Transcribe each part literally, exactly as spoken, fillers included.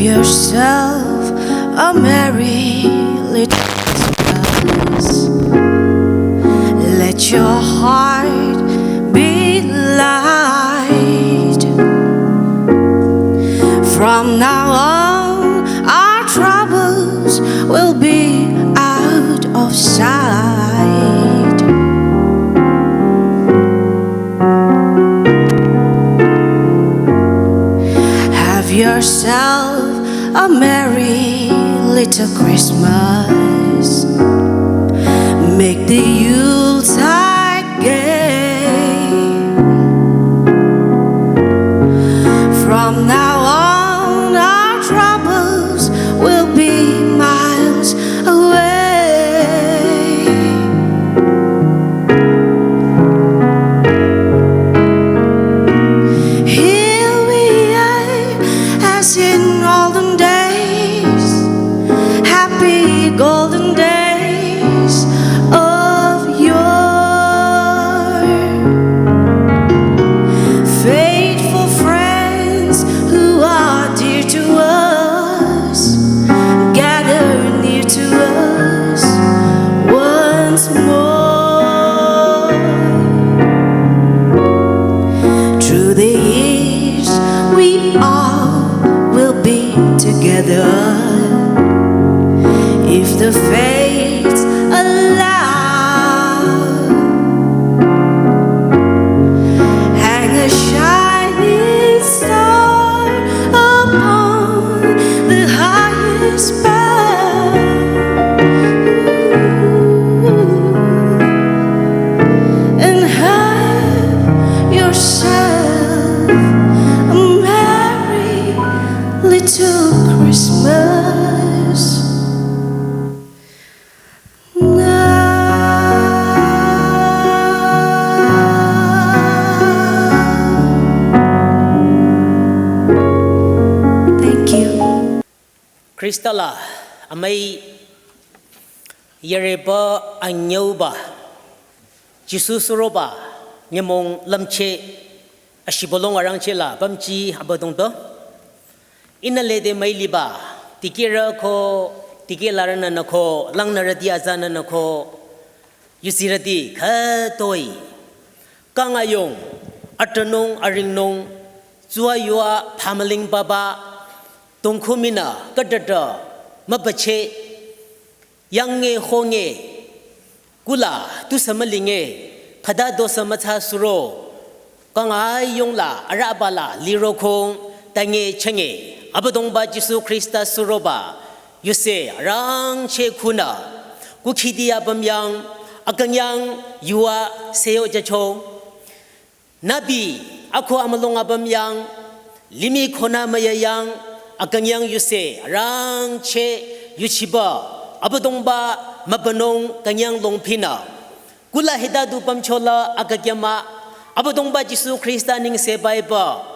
yourself a merry little Christmas. Let your heart be light. From now on, our troubles will be out of sight. Have yourself a merry little Christmas. Make the Yuletide gay. From now on, our troubles will be miles away. Here we are, as in olden days, happy golden days of yore. Faithful friends who are dear to us, gather near to us once more. Through the years, we all will be together if the fates allow. Hang a shining star upon the highest bough, and have yourself a merry little Christmas. Thank you. Khrista la amüi yareba anyüuba Jisu suroba nyümong lümcheh ashibülung arangcheh la pümji Abüdongba. Ihnü lede müiliba, dikehrü ko, dikehlarünü nü ko, langnürüti azanü nü ko, yusirüti khütoi. Kang ayung, atünung, aringnung, tsua yua, phamüling baba, tongkhuminü, khütata, mübücheh, yange honge, kula tusü mülinge, khüta dosü müthsa suro, kang ayung la arüba la lirokong, tange chenge, Abüdongba Jisu Khrista suroba, yuse arangcheh khunü, kukhidi apüm yang, akünyang yua seyo jücho. Nübi, ako amülung apüm yang, limih khonü müyü yang, akünyang yuse arangcheh yuchiba, Abüdongba mübünung künyang longphinü. Kula hita du pümchola akükyama, Abüdongba Jisu Khrista nengse baiba.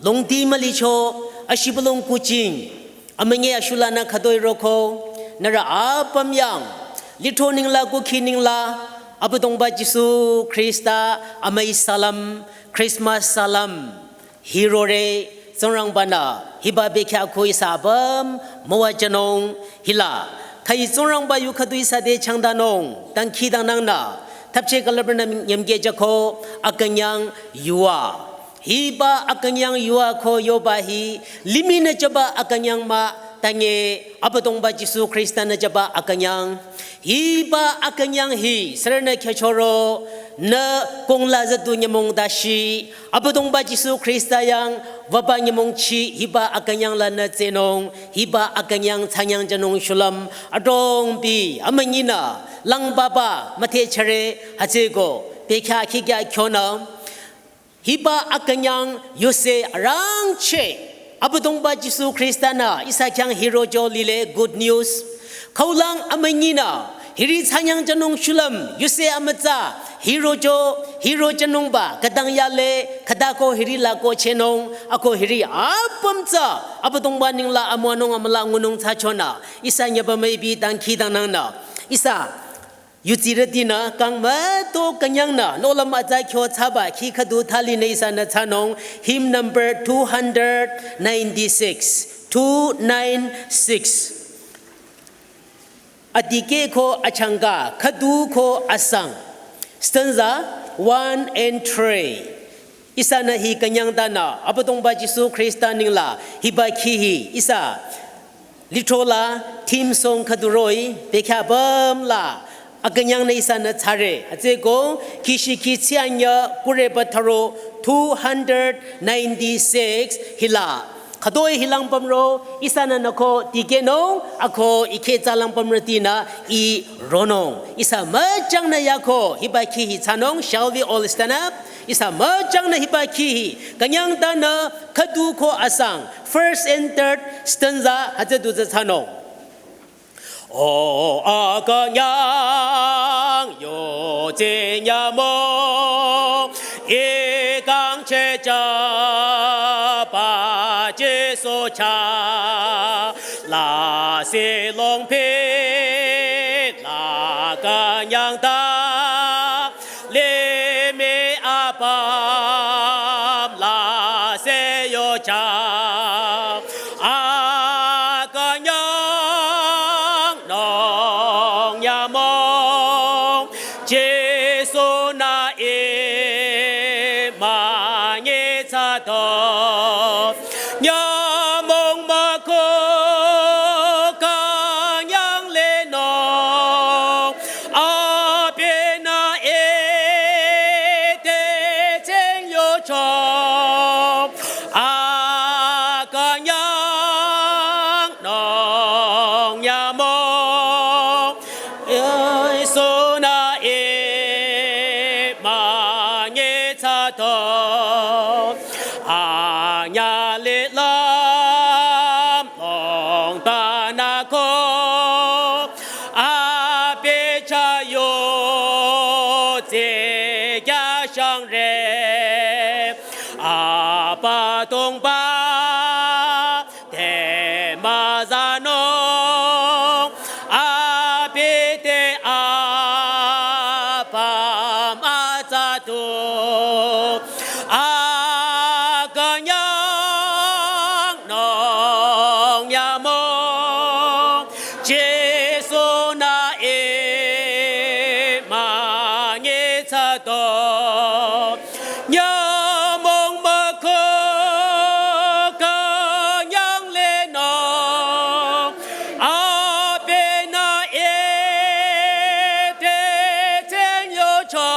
Longdi mülicho, ashibülung kuching. Amünyi ashulanü khütoi roko, nührü apüm yang, litho ningla kukhi ningla, Abüdongba Jisu Khrista amüi salam, Christmas salam, hirore, Tsingrangbanü, hiba bekhyah ko ihsa apüm, müwajünung, hila, khai Tsingrangba yu khüdu ihsa te changdanung, dangkhidangnangnü, thapcheh külüpnü nyümkeh jüko, akünyang yua. Hiba akünyang yua ko yoba hi, limihnü jüba akünyang mah, tange Abüdongba Jisu Khrista nü jüba akünyang. Hiba akünyang hi, sürünü khyüchoro, nü kongla züdu nyümong dashi, Abüdongba Jisu Khrista yang, wüba nyümongchi, hiba akünyang lanü tsehnung, hiba akünyang thsanyang jünung shulüm, adrongbi, amünyinü, lang baba, müthehchare, hütsüko, bekhyah khikya khyonü, hiba akünyang yuse arangcheh, Abüdongba Jisu Khrista nü ihsa khyang hirojo lile good news. Khaulang amünyinü, hiri thsanyang jünung shulüm, yuse amütsa, hirojo, hirojünungba, khütang yale, khütako hiri lako chehnung, ako hiri apüm tsü, Abüdongba ningla amüwanung amüla ngunung thsachonü, ihsa nyüba müipi dangkhidangnangnü, ihsa, Yudsirütinü kang mütoh künyangnü nohlüm atsa kyo thsaba khi khüdu thalinü ihsanü thsanung, hymn number two hundred ninety-six, two nine six. Adikeh ko achangka, khüdu ko asang. Stanza one and three. Ihsanü hi künyangtanü, Abüdongba Jisu Khrista ningla, hiba khi hi, ihsa, lithro la, theme song khüdu roh-i, bekhyah apüm la, akünyangnü ihsanü thsare. Hütsüeko, khi shikhi tsianya, kureba tharo, two hundred ninety-six, hila. Khütoi hilang pümro, ihsanü nü ko dikehnung, ako ikhe tsalang pümrütinü ih ronung. Ihsa müchangnü yako, hiba khi hi thsanung, shall we all stand up? Ihsa müchangnü hiba khi hi, künyangtanü, khüdu ko asang, first and third stanza, hütsü du tsü thsanung. O akünyang yudsi nyümong, ikang checha pa Jisu chah, lasih longpi la künyangta, limih apüm lasih yochang. Akünyang nung nyümong, Jisu-nü ih münyi thsato. Nyümong mükoh künyang linung, abinü ite tseng yocho. Akünyang nung nyümong, Jisu-nü ih münyi thsato. Anyüh lilüm longtanü ko, abi chah yudsi khyashangre. Abüdongba te müzanung, abi te apüm atsa tu. Akünyang nung nyümong, Jisu-nü ih münyi thsato. Nyümong mükoh künyang linung, abinü ite tseng yocho.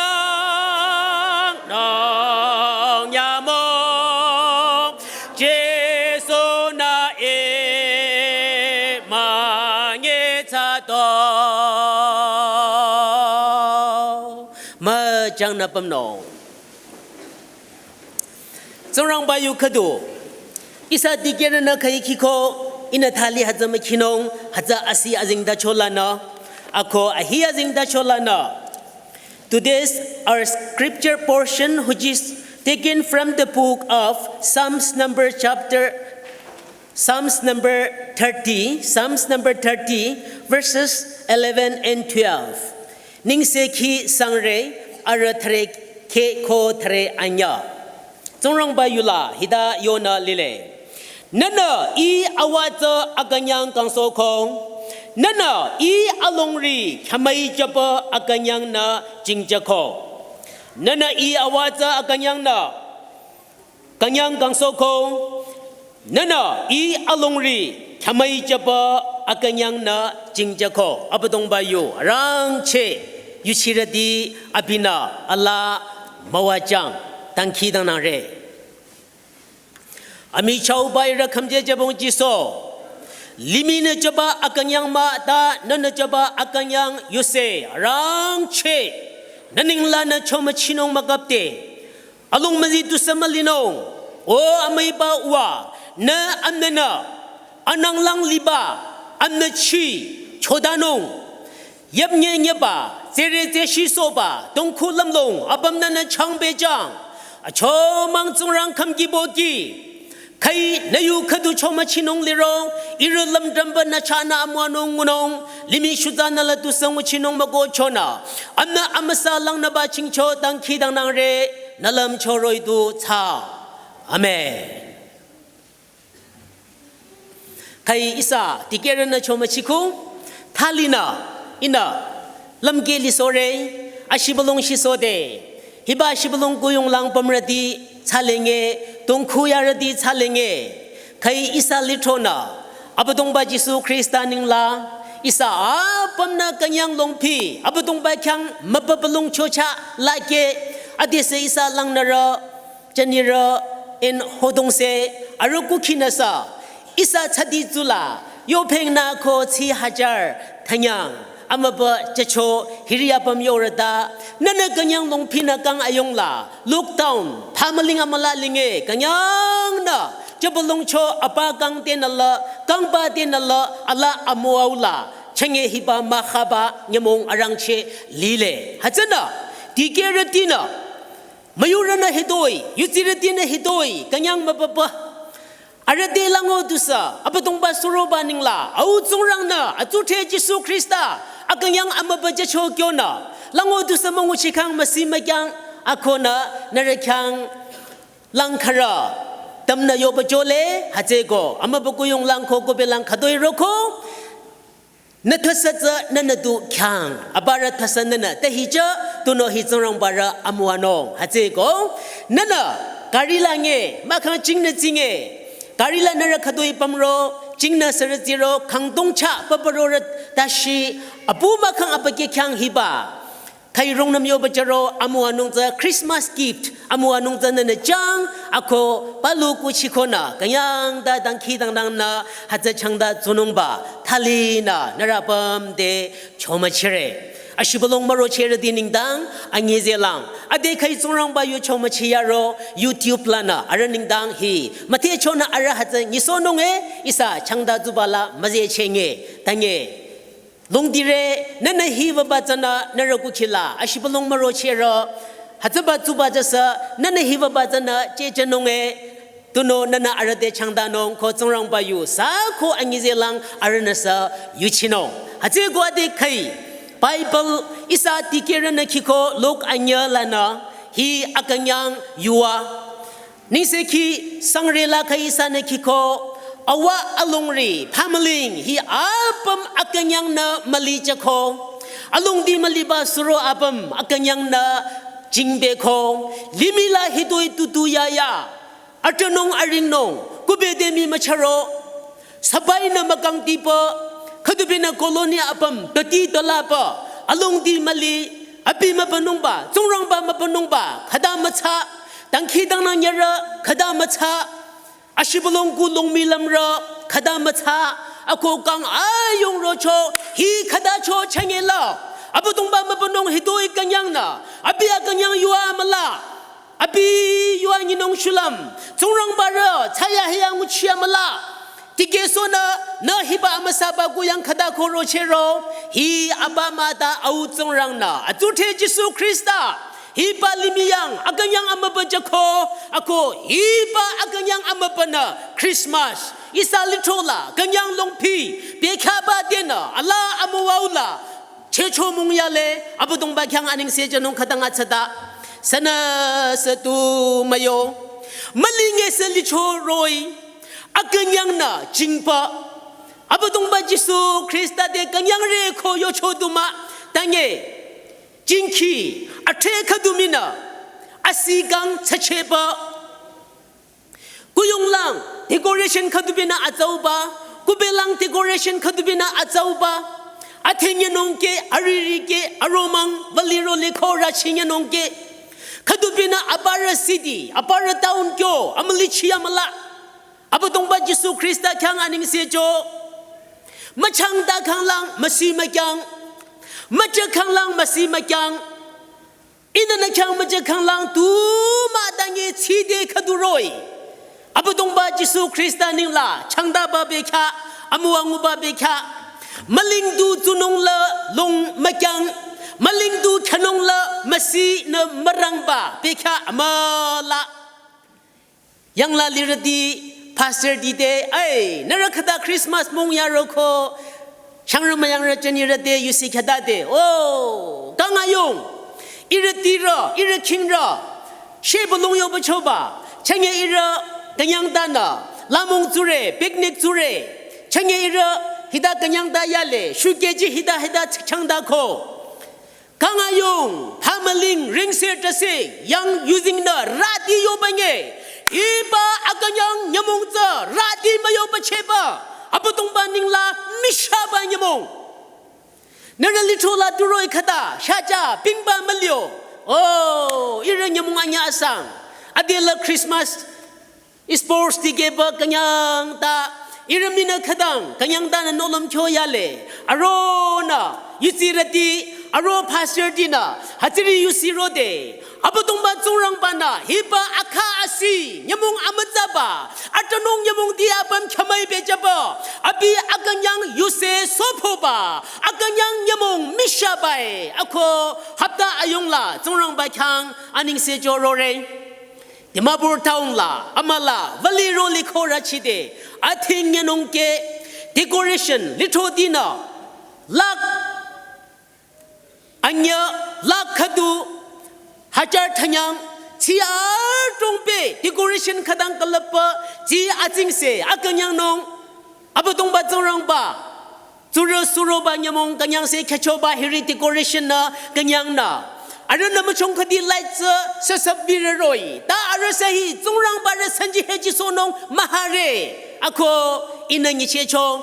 Akünyang nung nyümong, Jisu-nü ih münyi thsato. Müchangnü pümnung. Tsingrangba yu khüdu. Ihsa dikehrünü khüi khiko, ihnü thali hütsü mükhinung, hütsü asi azengtacho lanü. Ako ahi azengtacho lanü. Today's our scripture portion, which is taken from the book of Psalms number chapter, Psalms number thirty, Psalms number thirty, verses eleven and twelve. Nengsekhi sangre, arüh thüre khe ko thüre anyüh. Tsingrangba yula hita yonü lile. Nühnü ih awatsü akünyang kangsohko. Nühnü ih alongri khyamüi jüba akünyangnü jingjüko. Nühnü ih awatsü akünyangnü künyang kangsohko. Nühnü ih alongri khyamüi jüba akünyangnü jingjüko. Abüdongba yu arangcheh yuchirüti abinü alaa müwajüng dangkhidangnangre. Amichahba ihrü khümje jübong Jisu. Limihnü jüba akünyang mah ta nühnü jüba akünyang yuse arangcheh. Nü nenglanü chomüchinung mükapte. Along müzi tusü mülinung. O amüiba uwa, nü amnünü, ananglang liba, amnüchi, chodanung. Yüpnye nyeba, tsere tseshi sohba, tongkhu lümlong, apümnü nü changpehjüng. Achomang Tsingrang khümkibo ki. Khüi nü yu khüdu chomüchinung liro, ihrü lümdrümba nü chahnü amüwanung ngunung, limih shutsanü la tusü nguchinung mükohchonü, amnü amüsa langnüba chingcho dangkhidangnangre, nü lümcho roh-i du thsa. Amen. Khüi ihsa dikehrünü chomüchiko, thalinü, ihnü, lümkeh lisohre, ashibülung shisode, hiba ashibülung kuyonglang pümrüti thsalenge, tongkhu yarüti thsalenge, khüi ihsa lithronü, Abüdongba Jisu Khrista nengla, ihsa apümnü künyang longpi, Abüdongba khyang mübübülung chocha lakeh, adesü ihsa langnürü, jünirü in hodongse, arüh kukhinüsü, ihsa tsadi tsula, yophengnü ko tsi hajar, thanyang, amübü jücho, hiri apüm yorüta, nünü künyang longpinü kang ayongla, lockdown, phamüling amüla linge, künyangnü, jübülungcho apa kangtenüla, kangbatenüla, ala amüwaula, chenge hiba mükhaba, nyümong arangcheh, lile. Hütsünü, dikehrütinü, müyurünü hitoi, yudsirütinü hitoi, künyang mübübü. Arüh te lango tusü, Abüdongba suroba nengla, Au Tsingrangnü, atsudhre Jisu Khrista, akünyang amübü jücho kyonü, lango tusü münguchikhang müsi mükyang, akonü, nührü khyang, lang khürü, tümnü yoba jole, hütsüko, amübü kuyonglang ko kubelang khütoi roko, nü thsatsa nünü du khyang, abürü thsa nünü, te hijü, tunüo hi Tsingrangbarü amüwanung, hütsüko, nünü, gari la nge, mahkhang jingnü jinge, gari la nührü khütoi pümro, jingnü sürütsiro, khangdong chah, püpürorü, tashi, apu mahkhang abükyü khyang hiba. Khüi rungnüm yoba jüro, amüwanung tsü Christmas gift, amüwanung tsü nünü jang, ako palu kuchikonü, künyang da dangkhidangnangnü, hütsü changda tsunungba, thalinü, nührü apüm te, chomüchire. Ashibülung mürochehrüti nengdang, anyizelang, ade khüi Tsingrangba yu chomüchiyaro, YouTube lanü, arüh nengdang hi, müthehchonü arüh hütsü nyisohnunge, ihsa changda tsubala, müzehchenge, tange. Longdire, nünü hiwüba tsünü, nührü kukhila, ashibülung mürochehrü, hütsüba tsuba jüsü, nünü hiwüba tsünü, chehchonunge, tunüo nünü arüh te changdanung, ko Tsingrangba yu, sü ko anyizelang, arühnüsü, yuchinung. Hütsüko ade khüi, Bible, ihsa dikehrünü khiko, Luk anyü lanü, hi akünyang yuwa. Nengsekhi sangre la khüi ihsanü khiko, awa alongri, phamüling, hi apüm akünyangnü müli jüko. Alongdi müliba suro apüm akünyangnü jingbeko. Limih la hitoi tutu yaya. Atünung aringnung, kubede mii mücharo. Sabainü mükangtipü, khüdubinü colony apüm, tati tolapü, alongdi müli, abi mübünungba, Tsingrangba mübünungba, khüta mütsa, dangkhidangnang yarü, khüta mütsa, ashibülung ku longmi lümrü, khüta mütsa, ako kang ayung rocho, hi khütacho changela, Abüdongba mübünung hitoi künyangnü, abi akünyang yuwa müla. Abi yuwa nyinung shulüm, Tsingrangbarü, thsayahiya nguchi amüla. Tikehsohnü, nü hiba amüsaba kuyang khüta ko rochehro, hi aba mata Au Tsingrangnü, atsudhre Jisu Khrista, hiba limih yang, akünyang amübü jüko, ako, hiba akünyang amübünü, Christmas, ihsa lithro la, künyang longpi, bekhyaba tenü, ala amüwaula, chehcho mung yale, Abüdongba khyang anengse jünung khütang atsata. Sünüsü tu müyo. Mülingesü licho roh-i. Akünyangnü jingpü. Abüdongba Jisu Khrista te künyangre ko yocho du mah. Tange. Jingkhi. Athre khüdu minü. Asi kang tsachepü. Kuyonglang decoration khüdubinü atsauba, kubelang decoration khüdubinü atsauba, athenyenungke, aririke, aromang, valiro lekho rachinyenungke, khüdubinü abürü city, abürü town kyo, amülichi amüla. Abüdongba Jisu Khrista khyang anengse cho, müchangta khanglang, müsi mükyang, mücha khanglang, müsi mükyang, ihnü nü khyang mücha khanglang tu mah tange chide khüdu roh-i. Abüdongba Jisu Khrista ninglang changtaba bekhyah, amüwa nguba bekhyah. Müling du tsunung la long mükyang. Müling du khanung la müsi nü mürangba bekhyah amüla. Yangla lirüti Pastor ti te, ai, nührü khüta Christmas mung yaroko, shangrü müyangrü jünirü te yusi khüta te, oh, kangayong, ihrü tirü, ihrü khingrü, shebülung yoba choba, chenge ihrü künyang tanü, lamung tsure, picnic tsure, chenge ihrü hita künyang ta yale, shukeji hita hita changta ko. Kangayong, pamaling, ringse tase, yang using nü rati yoba nge. Hiba akünyang nyümong tsü rati müyoba cheba. Abüdongba ningla mishaba nyümong. Nührü lithro la turoi khüta, shaja, pingba mülio. Oh, ihrü nyümong anyü asang. Adela Christmas sports dikehba künyang ta, ihrü minü khütang, künyang tanü nohlüm kyo yale. Aronü, yutsirüti, aro pastor tinü, hütsüri yusi rode. Abüdongba Tsingrangbanü, hiba akha asi, nyümong amütsaba, atünung nyümong ti apüm khamai bejaba, abi akünyang yuse sopoba, akünyang nyümong mishabae, ako hapta ayongla, Tsingrangba khyang, aningse jorore. Dimapur town la, amüla, valley ro likho rachide, athing ngenung ke, decoration, lithro tinü, lakh, anyü, lakh khüdu, hajar thanyang, chi artong pe, decoration khütang külüpba, chi atsingse, akünyang nung, Abüdongba Tsingrangba, tsurü suroba nyümong künyangse khyüchoba hiri decoration nü künyang nü. Arühnü müchong khüdi light tsü sasap bireroi. Ta arüh sahi Tsingrangba rü sanji heji sonung mahare. Ako ihnü nyichehcho.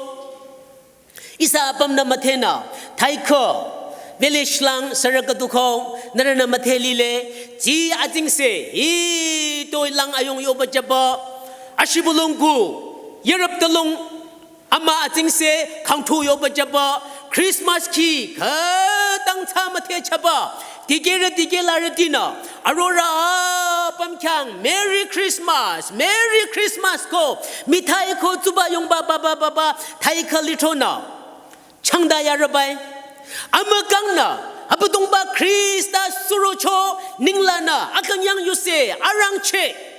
Ihsa apümnü müdhenü. Thaiko. Village lang sürü khüdu ko. Nührünü müdhe lile. Chi atsingse. Hitoi lang ayong yoba jaba. Ashibülung ku. Europe tülung. Ama atsingse khangthu yoba jaba, Christmas ki khütang tsa müdhe chaba, dikehrü dikehlarü tinü, arorü apüm khyang, Merry Christmas, Merry Christmas ko, mithai ko tsuba yongba baba baba, thai khü lithronü, changda yarübai. Amükangnü, Abüdongba Khrista surocho, ninglanü, akünyang yuse, arangcheh.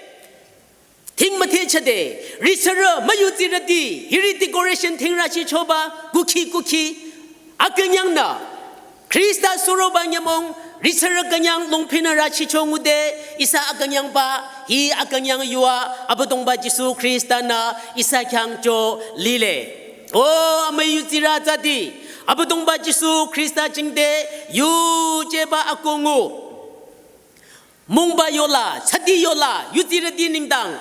Thing müdhe chade, risarü müyutsirüti, hiri decoration thing rachichoba, kukhi kukhi, akünyang nü. Khrista suroba nyümong, risarü künyang longphinü rachicho ngude, ihsa akünyangba, hi akünyang yua, Abüdongba Jisu Khrista nü, ihsa khyang cho lile. O, amüyutsirü tsati, Abüdongba Jisu Khrista jingte, yujeba akongu. Mungba yola, chati yola, yutsirüti nengdang.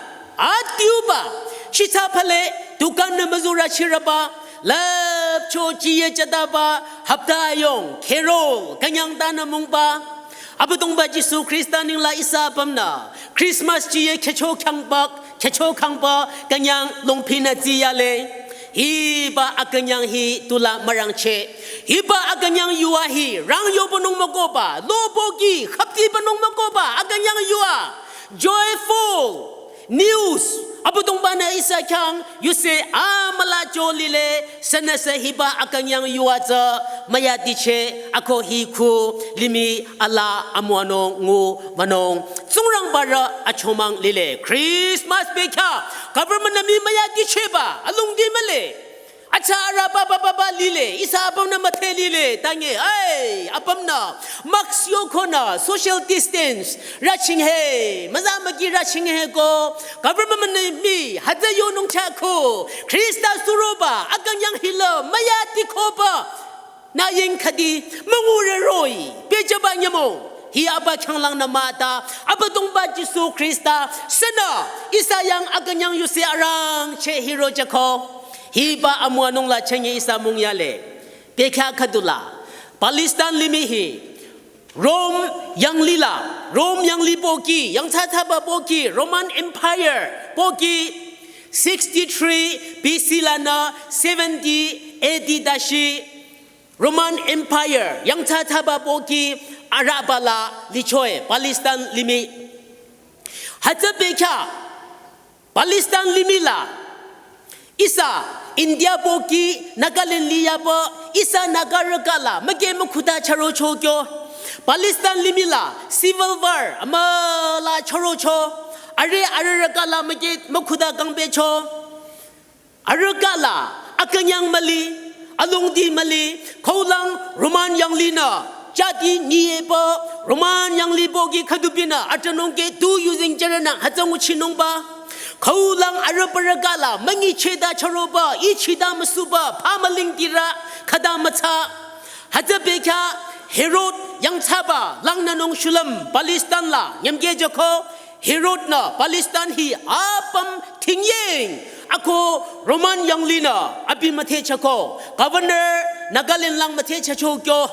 Atiuba, shitsa phale, dukan nü müzurü chiraba, lüpcho chiye chadaba, hapta yong, carol, künyang tanü mungba. Abüdongba Jisu Khrista ningla ihsa apümnü, Christmas chiye khecho khyangba, khecho khangba, künyang longphinü tsiyale. Hiba akünyang hi tula mürangcheh. Hiba akünyang yua hi rang yobanung mükohba, loboki, khapti banung mükohba, akünyang yua. Joyful news. Abüdongba nü ihsa khyang, yuse amüla cho lile, sünüsü hiba akünyang yua tsü, müyaticheh, ako hi khu, limih ala amüwanung ngu, wanung. Tsingrangba rü achomang lile. Christmas bekhyah, government nü mii müyatichehba, alungdi mühle. Acha arüba baba baba lile, ihsa apümnü müdhe lile, tange, ai, apümnü, mask yokonü, social distance, raching he, müza müki raching he ko, government nü mii, hütsü yonung chako, Khrista suroba, akünyang hila, müyatikoba, nü ying khüdi, müngure roh-i, bejaba nyümong, hi aba khyanglang nü müta, Abüdongba Jisu Khrista, sünü, ihsa yang akünyang yuse arangcheh hiro jako, hiba amüwanung la chenge ihsa mung yale. Bekhyah khüdula, Palestine limih hi, Rome yanglila, Rome yangli pohki, yangthsathsaba pohki, Roman Empire pohki, sixty-three B C lanü seventy A D dashi, Roman Empire, yangthsathsaba pohki, arüba la lichoe, Palestine limih. Hütsü bekhyah, Palestine limih la, ihsa India pohki Nagaland li yaba, ihsa Nagarü kala, müke mükhuta chürocho kyo. Palestine limih la, civil war, amüla chürocho. Arüh arüh rükala müke mükhuda kangbecho. Arüh kala, akünyang müli, alongdi müli, khaulang Roman yanglinü, chati nyiepü, Roman yanglibo ki khüdubinü, atranung ke tu using charanü, hütsü nguchinungba. Khaulang arüh parü kala, münyicheda charoba, ichida müsuba, phamüling tira, khüda mütsa. Hütsü bekhyah Herod yangthsaba, langnünung shulüm, Palestine la, nyümkejüko, Herod nü Palestine hi apüm tingyeng ako Roman yanglinü abi müthehchako, governor Nagaland lang müthehchachokyo.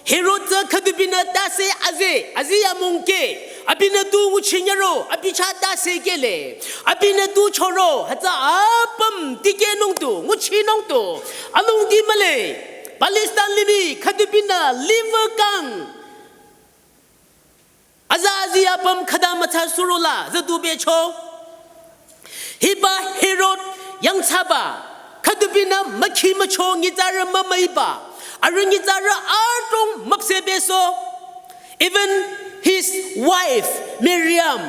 Herod tsü khüdubinü tase aze, azi amungke, abinü tu nguchinyaro, abi chah tase kele, abinü tu choro, hütsü apüm tikehnung tu, nguchinung tu, alongdi mühle, Palestine limih khüdubinü liver kang, aza azi apüm khüda mütsa surola züdu becho. Hiba Herod yangthsaba, khüdubinü mükhi mücho nyitsarü mümüiba, arüh nyitsarü adrong müpsehbeso. Even his wife, Miriam,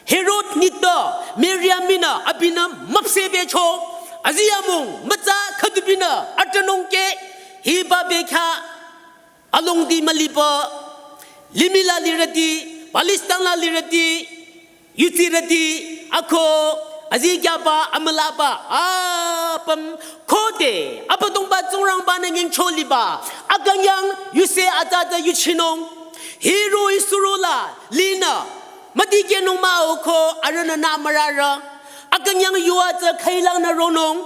Herod nitpü, Miriam minü abinü müpsehbecho. Azi amung, mütsa khüdubinü atranung ke, hiba bekhyah, alongdi müliba, limih la lirüti, Palestine la lirüti, yutsirüti, ako, azikyaba, amülaba, apüm, khode, Abüdongba Tsingrangbanü nyingcho liba, akünyang, yuse atata yuchinung, hiroh-i surola, linü, mütikehnung mah-o ko, arühnü nü mürarü, akünyang yuva tsü khüilangnü ronung,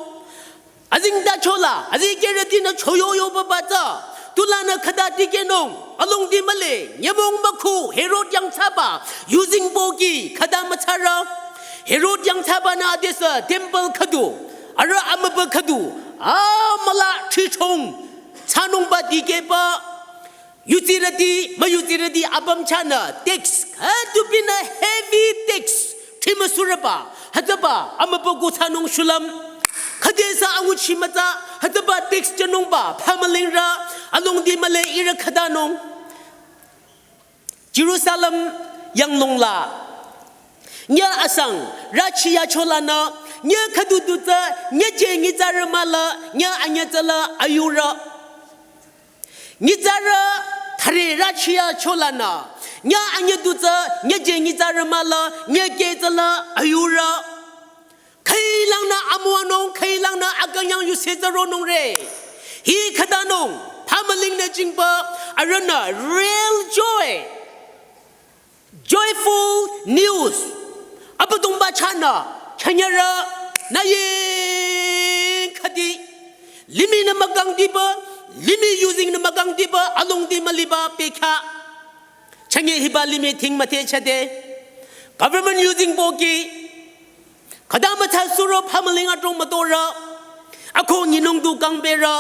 azingda chola, azikehrütinü choyoyo baba tsü. Tulanü khüda tikehnung, alongdi mühle, nyümong mükhu, Herod yangthsaba, using boki, khüda mütsarü. Herod yangthsabanü adesü, temple khüdu, arüh amübü khüdu, amüla chichong, thsanungba tikehba, yutsirüti, müyutsirüti apüm chahnü, tax, khüdubinü heavy tax, thimüsurüba, hütsüba, amübükuh thsanung shulüm. Khüdesü anguchi mütsa, hütsüba tax jünungba, phamülingrü, alongdi mühle ihrü khüdanung. Jerusalem yanglongla. Nyü asang, rüchiya cholanü, nyü khüdu du tsü, nyüje nyitsarü müla, nyü anyü tsüla ayurü. Nyitsarü thare rüchiya cholanü, nyü anyü du tsü, nyüje nyitsarü müla, nyükeh tsüla ayurü. Khüilangnü amüwanung, khüilangnü akünyang yuse tsü ronungre. Hi khüdanung, phamülingnü jingba, arühnü real joy. Joyful news. Abüdongba chahnü, chanyarü, nü ying khüdi. Limihnü mükangdiba, limih usingnü mükangdiba, alongdi müliba, bekhyah. Chanye hiba limih ting müthehchade. Government using boki. Khüda mütsa suro phamüling adrong mütorü. Ako nyinung du kangberü.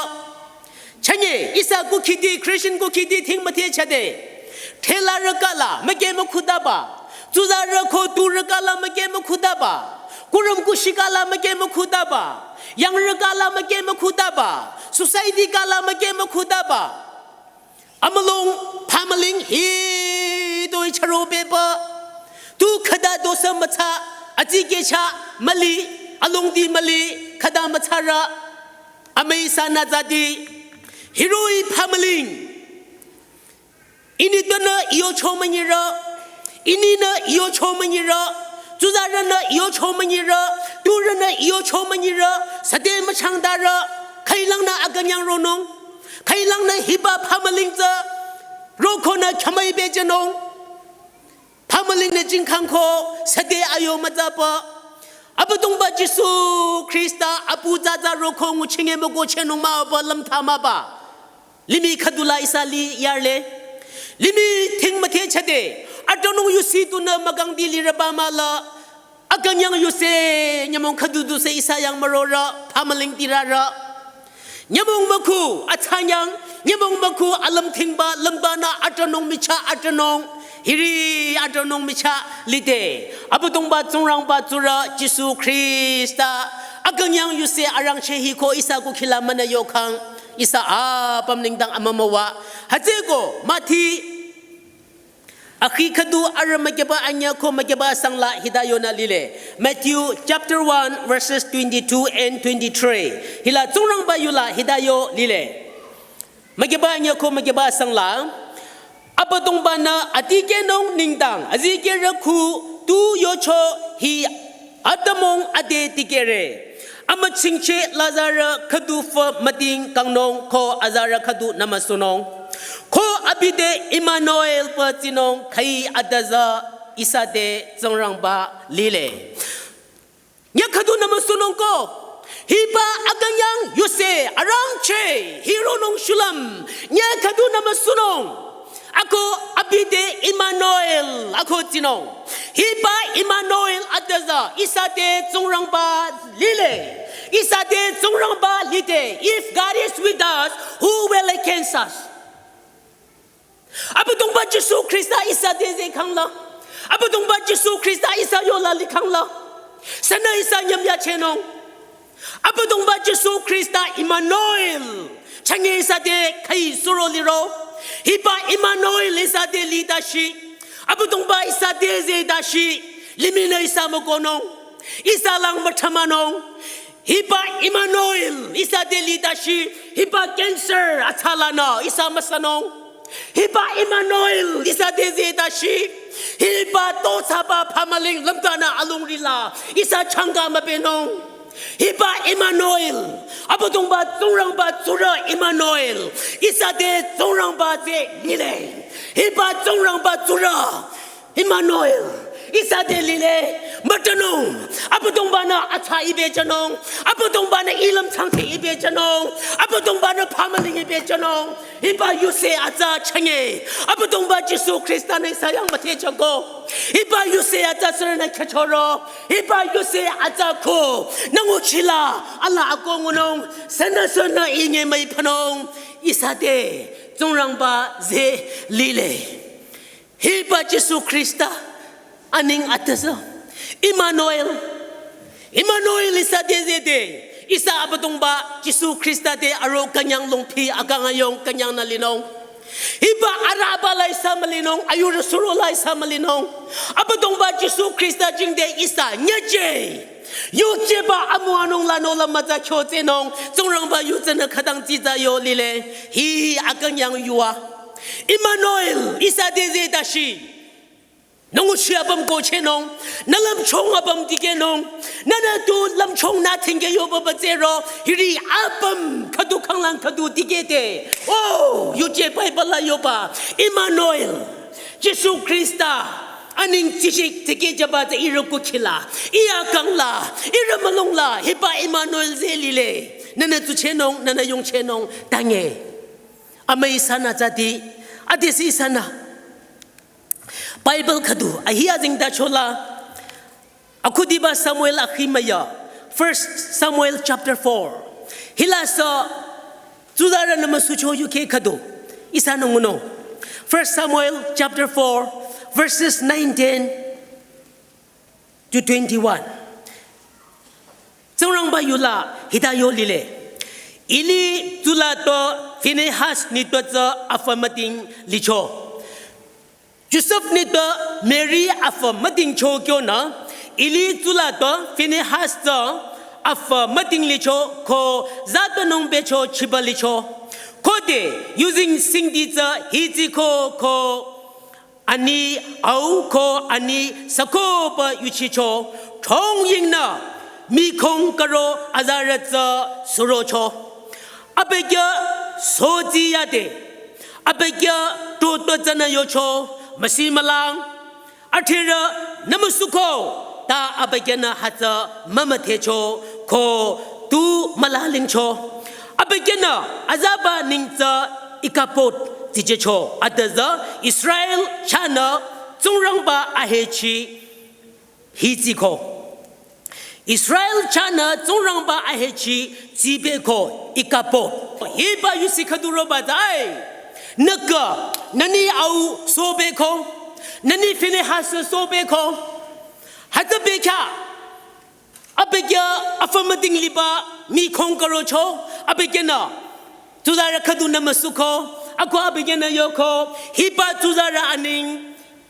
Chanye, ihsa kukhidi, Christian kukhidi ting müthehchade. Thelarü kala, mükeh mükhudaba. Tsuzarü ko turü kala, mükeh mükhudaba. Kurüm kushi kala, mükeh mükhudaba. Yangrü kala, mükeh mükhudaba. Society kala, mükeh mükhudaba. Amülung phamüling hitoi charo beba. Tu khüda dosa mütsa, atikehcha müli, alongdi müli, khüda mütsarü, amüi sanü zadi. Hiroh-i phamüling. Ini tünü iyo cho münyirü. Ininü iyo cho münyirü. Tsuzarünü iyo cho münyirü. Turünü iyo cho münyirü. Süde müchangdarü. Khüilangnü akünyang ronung. Khüilangnü hiba phamüling tsü. Rokonü khamai bejünung. Phamülingnü jingkhangko süde ayo mütsaba. Abüdongba Jisu Khrista apu zaza roko nguchinge mükochehnung mah-o ba lümtha müba. Limih khüdula ihsa liyarle. Limih ting müthehchade. Adrong yusi tunü mükangdi lirüba müla. Akünyang yuse nyümong khüdu duse ihsa yang mürorü, phamüling tirarü. Nyümong mükhu, atsanyang, nyümong mükhu, alümthingba, lümbanü, adrong michah, adrong. Hiri adrong michah, lide. Abüdongba Tsingrangba Tsurü, Jisu Khrista. Akünyang yuse arangcheh hiko ihsa kukhila münü yokhang. Ihsa apüm nengdang amümüwa. Hütsüko, Mathi. Akhi khüdu arü mükyüba anyüh ko mükyüba asang la hita yonü lile. Matthew chapter one verses twenty-two and twenty-three. Hila Tsingrangba yula hita yo lile. Mükyüba anyüh ko mükyüba asang la. Abüdongba-nü adikehnung nengdang azikehrü khu tu yocho hi atümung ade dikehre. Amüchingcheh la azarü khüdu fü müding kangnung ko azarü khüdu nümüsunung. Ko abi te Emmanuel pü tsinung khüi atüzü ihsa te Tsingrangba lile. Nyüh khüdu nümüsunung ko. Hiba akünyang yuse arangcheh hironung shulüm. Nyüh khüdu nümüsunung. Ako abi te Emmanuel ako tsinung. Hiba Emmanuel atüzü ihsa te Tsingrangba lile. Ihsa te Tsingrangba lide. If God is with us, who will against us? Abüdongba Jisu Khrista ihsa te zehkhang la. Abüdongba Jisu Khrista ihsa yola likhang la. Sünü ihsa nyümyachehnung. Abüdongba Jisu Khrista Emmanuel. Chünye ihsa te khüi suro liro. Hiba Emmanuel ihsa te litashi. Abüdongba ihsa te zehtashi. Limihnü ihsa mükohnung. Ihsa lang müthsamanung. Hiba Emmanuel ihsa te litashi. Hiba cancer atsalanü ihsa müsanung. Hiba Emmanuel ihsa te zehtashi. Hiba totsaba pamaling lümtanü alongrila ihsa changka müpehnung. Hiba Emmanuel, Abüdongba Tsingrangba tsurü Emmanuel, ihsa te Tsingrangba zeh lile. Hiba Tsingrangba tsurü Emmanuel, ihsa te lile, mütanung, Abüdongba-nü atsa ibe jünung, Abüdongba-nü ilüm changte ibe jünung, Abüdongba-nü pamaling ibe jünung, hiba yuse atsa chünye, Abüdongba Jisu Khrista-nü ihsa yang müthehchoko, hiba yuse atsa sürünü khechoro, hiba yuse atsa ko, nü nguchila, ala ako ngunung, sünü sünü inye müipanung, ihsa te, Tsingrangba zeh lile. Hiba Jisu Khrista, aneng atüzü. Emmanuel. Emmanuel ihsa te zehde. Ihsa Abüdongba Jisu Khrista te aro künyang longphi akang ayong künyangnü linung. Hiba arüba la ihsa mülinung, ayurü suro la ihsa mülinung. Abüdongba Jisu Khrista jingte ihsa nyüje. Yujeba amüwanung lanü la mütsa kyo tsehnung, Tsingrangba yu tsünü khütang tsitsa yo lile, hi akünyang yuva. Emmanuel, ihsa te zehtashi. Nü nguchi apüm kohchehnung, nü lümchung apüm dikehnung, nünü tu lümchung nü thingke yoba ba tsehro, hiri apüm khüdu khanglang khüdu dikehde. Oh, yuje Bible la yoba, Emmanuel, Jisu Khrista, aneng tsishik tsike jüba tsü ihrü kukhila, iya kangla, ihrü mülungla, hiba Emmanuel zeh lile. Nünü tsuchehnung, nünü yongchehnung, tange. Amüi ihsanü tsüdi, adesi ihsanü. Bible khüdu, ahi azengtachola, akhudiba Samuel akhi müya, First Samuel chapter four. Hila sü, tsuzarünü müsucho yuke khüdu, ihsanü ngunung. First Samuel chapter four, verses nineteen to twenty-one. Tsingrangba yula hita yo lile. Eli tsulato Phinehas nitpü tsü afü müding licho. Josef nitpü Mary afü müdingcho kyonü, Eli tsulato Phinehas tsü afü müding licho ko zatonung becho chiba licho. Khode yuzeng singdi tsü hitsiko ko ani au ko ani sakoba yuchicho, chongyingnü mikhong karo azarü tsü surocho. Abükyü sotsi yade, abükyü toto tsünü yocho, müsi mülang, athirü nümüsuko, ta abükyünü hütsü mümüdhecho, ko tu mülalingcho. Abükyünü azaba neng tsü Ikabod tsijecho, adüzü Israel chahnü Tsingrangba ahechi hitsiko. Israel chahnü Tsingrangba ahechi tsibeko Ikabod. Hiba yusi khüdu roba zai. Nüka, nüni au sobeko, nüni Phinehas sobeko. Hütsü bekhyah. Abükyü afü müding liba mikhong karocho, abükyünü tsuzarü khüdunü müsuko, ako abükyünü yoko, hiba tsuzarü aneng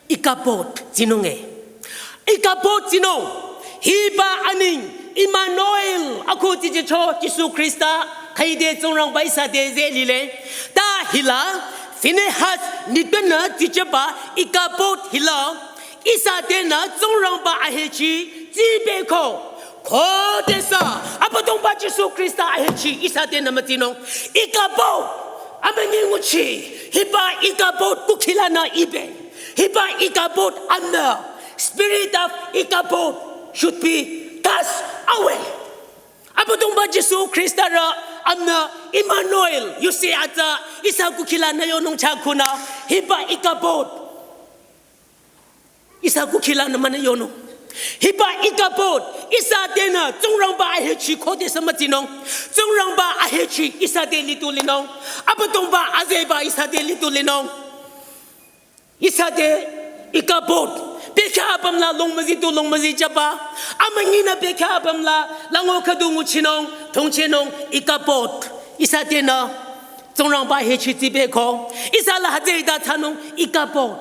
Ichabod tsinung e. Ichabod tsinung. Hiba aning Emmanuel ako tsijecho Jisu Khrista. Khaide Tsingrangba ihsa te ze lile. Ta hila Phinehas nitpünü tsijeba Ichabod hila ihsa tenü Tsingrangba ahechi tsibeko. Khodesü Abüdongba Jisu Khrista ahechi ihsa tenü mütsinung. Ichabod amünyi nguchi. Hiba Ichabod kukhilanü ibe. Hiba Ichabod amnü. Spirit of Ichabod should be cast away. Abüdongba Jisu Khrista rü amnü Emmanuel, you say atsa, ihsa kukhilanü yonung chakhunü. Hiba Ichabod ihsa kukhilanü münü yonung. Hiba Ichabod ihsa tenü Tsingrangba ahechi khodesü mütsinung. Tsingrangba ahechi ihsa te litu linung. Abüdongba azeba ihsa te litu linung. Ihsa te Ichabod. Bekhyah apüm la longmüzi tu longmüzi jüba. Amünyinü bekhyah apüm la lango khüdu nguchinung, thongchenung Ichabod. Ihsa tenü Tsingrangba ahechi tsibeko. Ihsa la hütsüta thsanung Ichabod.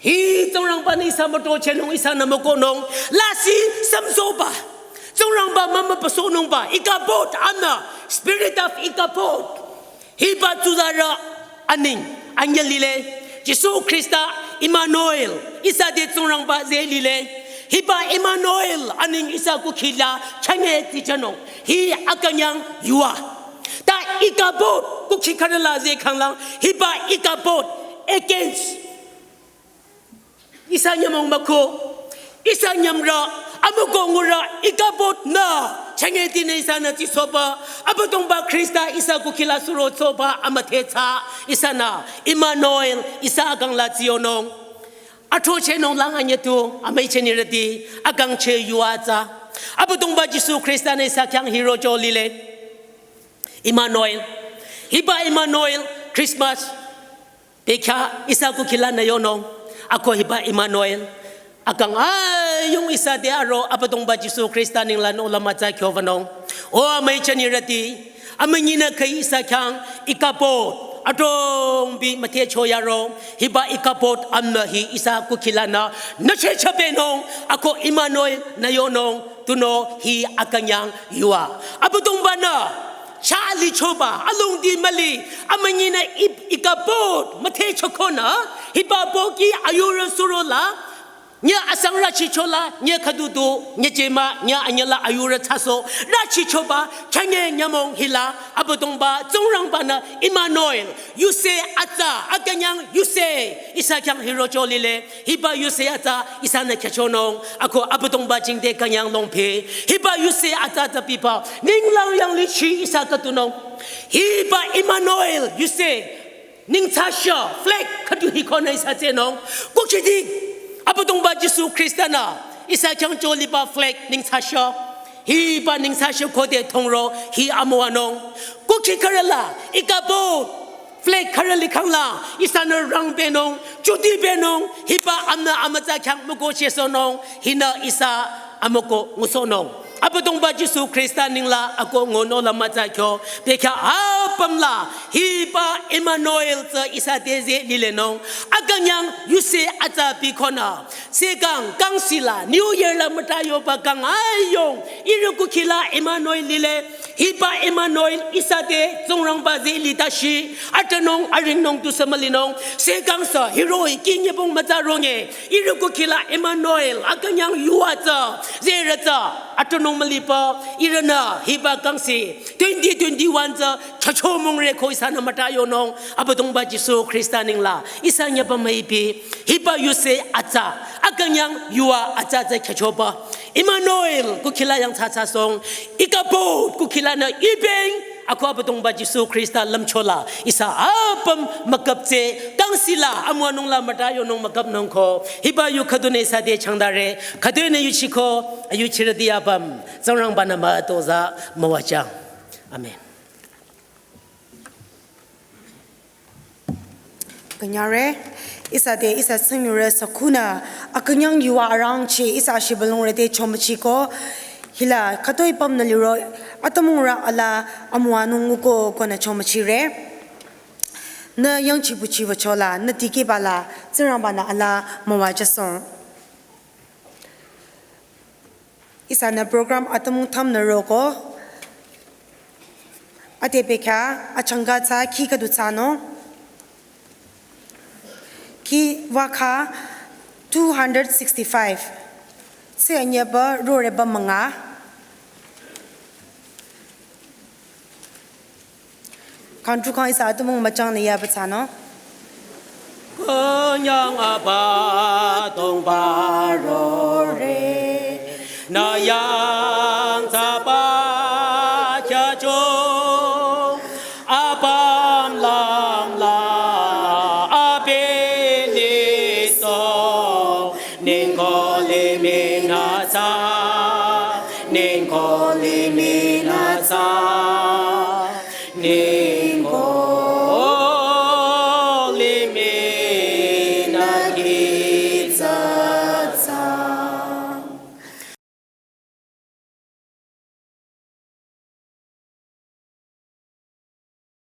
Hi Tsingrangbanü ihsa mütochenung ihsanü mükohnung. Lasih sümsohba. Tsingrangba mümüpüsohnungba. Ichabod amnü. Spirit of Ichabod. Hiba tsuzarü aning. Angel lile. Jisu Khrista Emmanuel. Ihsa te Tsingrangba ze lile. Hiba Emmanuel aning ihsa kukhila chanye tsichanung. Hi akünyang yuva. Ta Ichabod kukhi kharüla ze khanglang. Hiba Ichabod against ihsa nyümong mükhu, ihsa nyümrü, amüko ngurü, Ichabod nü, chanye tinü ihsanü tsisohba, Abüdongba Khrista ihsa kukhila suro tsohba, amüthetsa, ihsanü, Emmanuel, ihsa akang la tsiyonung. Athochenung lang anyetu, amüichenirüti, akangcheh yuva tsü. Abüdongba Jisu Khrista nü ihsa khyang hirocho lile. Emmanuel, hiba Emmanuel, Christmas, bekhyah ihsa kukhilanü yonung, ako hiba Emmanuel. Akang ayung ihsa te aro Abüdongba Jisu Khrista ninglang nohlüm atsa khyovanung. O amüichenirüti, amünyinü khai ihsa khyang Ichabod, adrongbi müthecho yaro, hiba Ichabod amnü hi ihsa kukhilanü, nüche chabenung, ako Emmanuel nü yonung, tunüo hi akünyang yuva. Abüdongbanü, chah lichoba, alongdi müli, amünyinü I-, Ichabod, müthecho konü, hiba pohki ayurü suro la, nye asang rüchicho la, nye khüdu du, nye jema, nye anyüla ayurü thsasoh, rüchichoba, chanye nyümong hila, Abüdongba, Tsingrangbanü, Emmanuel, you say atsa, akünyang, you say, ihsa khyang hirocho lile, hiba you say atsa, ihsanü khyüchonung, ako Abüdongba jingte künyang longphi. Hiba you say atsa tsü biba, ninglang yanglichi ihsa khüdunung. Hiba Emmanuel, you say, ningthsashü, flag khüdu hi konü ihsa tsenung. Kukhidi, Abüdongba Jisu Khrista nü, ihsa khyang cho liba flag ningthsashü. Hiba ningthsashü khode thongro, hi amüwanung. Kukhi kharüla, Ichabod, flag kharü likhangla, ihsanü rangbenung, chudibenung, hiba amnü amütsa khyang müko chesohnung, hinü ihsa amüko ngusohnung. Abüdongba Jisu Khrista ninglang ako ngunü la mütsa kyo, bekhyah apüm la, hiba Emmanuel tsü ihsa te ze lilenung, akünyang you say atsa bikonü, sekang, kangsi la, New Year la müta yoba kang ayung, ihrü kukhila Emmanuel lile, hiba Emmanuel ihsa te Tsingrangba ze litashi, atünung, aringnung tusü mülinung, sekangsü, hiroh-i, kinyebong mütsa ronge, ihrü kukhila Emmanuel, akünyang yuva tsü, zerü tsü, atünung müliba, ihrünü, hiba kangsi, twenty twenty-one tsü, chacho mongre ko ihsanü müta yonung, Abüdongba Jisu Khrista ninglang, ihsa nyüba müipi, hiba you say atsa, akünyang yuva atsa tsü khyüchoba. Emmanuel, kukhila yang thsathsa song, Ichabod, kukhilanü ibeng, ako Abüdongba Jisu Khrista lümcho la, ihsa apüm mükaptse, kangsi la, amüwanung la müta yonung mükapnung ko, hiba yu khüdunü ihsa te changdare, khüdunü yuchiko, ayuchirüti apüm, Tsingrangbanü mütozah müwajang. Amen. Künyangre, ihsa te ihsa tsingyurü sakhunü, akünyang yuva arangcheh ihsa shibülungrü te chomüchiko, hila khütoi pümnü liro, atümungrü ala amüwanung nguko konü chomüchire. Nü yangchibuchi wüchola, nü dikehbala, Tsingrangba-nü ala müwajüsohng. Ihsanü program atümung thümnü roko. Ade bekhyah achangka tsü kih khüdu thsanung. Kih vakha two hundred sixty-five. Tse anyeba roreba münga. Khangtrukhang ihsa atümung müchangnü yaba thsanung. Künyang abüdongba rore, nü ya